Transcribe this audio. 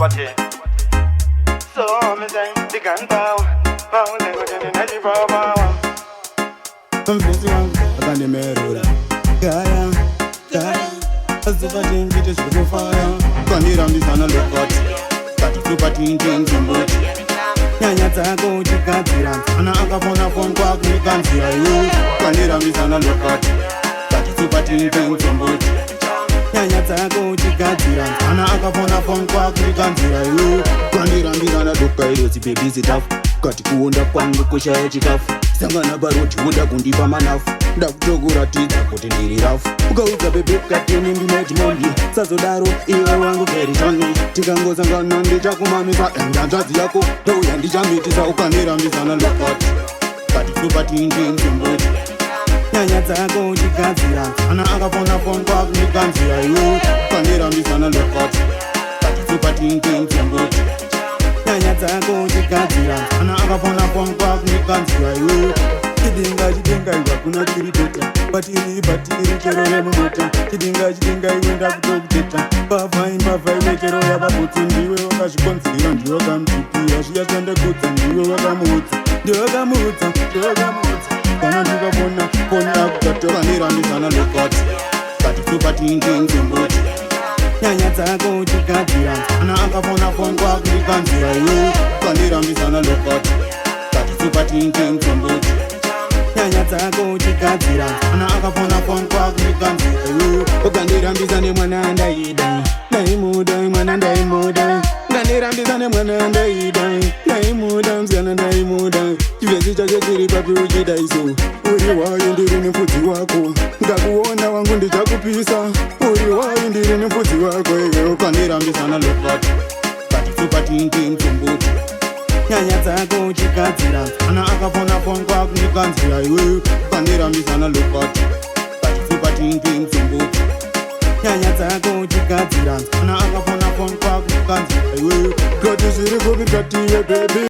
What? So me say the gunpower, power they go to the ninety power. Mfesi wangu akandimerura gaya gaya, asipatingite zvekufaya kandirambisana lokoti katitupatintinzombuti nyanya dzako uchigadzira ana akafona foni kwakuikanzira iwe kandirambisana lokoti katitupatintinzombuti nyanya dzako uchigadzira ana akafona foni kwakuikanzira iwe kandirambisana dokairotsi baby zitafu kati kuonda kwangu kushaya chikafu sangana paroti woda kundipa manafu ndakutokuratidza kuti ndiri rafu ukaudza baby katini ndinedimondi sazodaro iwe wangu keritoni tikangosangana ndichakumamisa endanzvadzi yako ndouya ndichamitisa ukandirambisana lokoti katitupatintinzombuti nyanya dzako uchigadzira ana akafona foni kwakuikanzira iwe ukandirambisana lokoti katitupatintinzombuti nyanya dzako uchigadzira ana akafona foni kwakuikanzira iwe chidinga chidinga iwe hakuna chiri better patiri patiri chero yemumota chidinga chidinga iwe ndakutokuteta mbavha imbavha iwe chero yavabutsi ndiwe wakazvikonzera ndiwe wakamutipira zviya zvandakudza ndiwe wakamuudza ndiwe wakamuudza ndiwe wakamuudza kana ndikafona foni yakukatokanirambisana lokoti katitupatintinzombuti nyanya dzako uchigadzira ana akafona foni kwakuikanzira iwe ukandirambisana lokoti katitupatintinzombuti nyanya dzako uchigadzira ana akafona foni kwakuikanzira iwe ukandirambisa nemwana ndaida ndaimuda mwana ndaimuda ukandirambisa nemwana ndaida ndaimuda musikana ndaimuda chivhesi chake chiri papi uchida iso uri wayo ndiri nemfudzi wako ngakuona wangu ndichakupisa uri wayo ndiri nemfudzi wako iwe ukandirambisana lokoti katitupatintinzombuti nyanya dzako uchigadzira ana akafona foni kwakuikanzira iwe ukandirambisana lokoti katitupatintinzombuti nyanya dzako uchigadzira ana akafona foni kwakuikanzira iwe kati zviri kupi katiye baby.